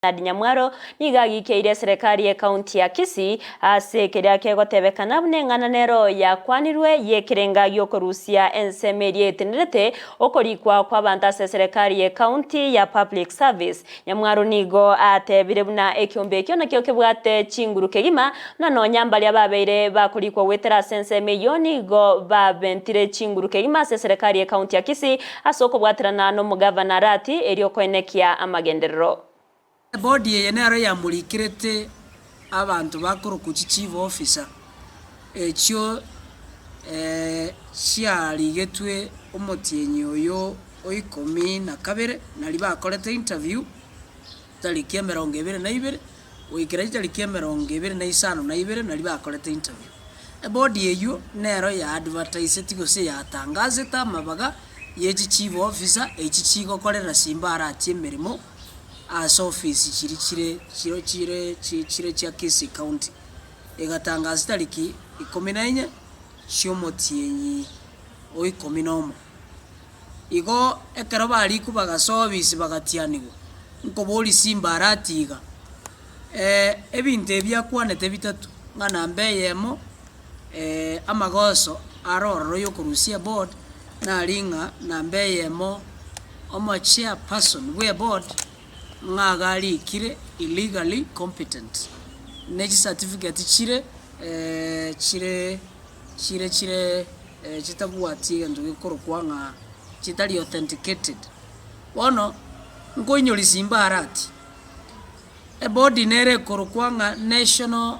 Bernard Nyamwaro nigo agikeire eserekari y'ecounty ya Kisii ase keria kegotebekana buna eng'ana nero yakwanirwe y'ekerenga giokorusia ensemo eria etenerete okorikwa kw'abanto ase eserekari y'ecounty ya Public Service. Nyamwaro nigo atebire buna ekiombe ekio nakio kebwate chinguru kegima buna nonya mbaria babeire bakorikwa goetera ase ensemo eyio nigo babentire chinguru kegima ase eserekari y'ecounty ya Kisii ase okobwaterana nomogavana Arati erio koenekia amagenderero. Ebodi eye nero yamorikerete abanto bakorokwa chichief officer, echio chiarigetwe omotienyi oyo o ikomi na kabere, naria bakorete interview chitariki 22 goikera chitariki 25 naria bakorete interview. Ebodi eyio nero ya advertiseti gose yatangasete amabaga ye chichief officer echi chigokorera Simba Arati emeremo. Ase ofisi chiria chire chiro chire chire chia Kisii County, egatangasa chitariki 14 chi'omotienyi o 11. Igo ekero barikwa bagasoa obisi bagatianigwa, nkoboria Simba Arati iga, Ebinto ebi akwanete bitato, ng'a namba eyemo amagoso are ororo yokorusia eboard, nari ng'a namba eyemo omo chairperson bwe eboard ng'a iga arikire illegally competent, ne chicertificate chire chire chire chire chitabwati egento gekorokwa ng'a chitari authenticated. Bono, nkoinyori Simba Arati, eboard nere ekorokwa ng'a National.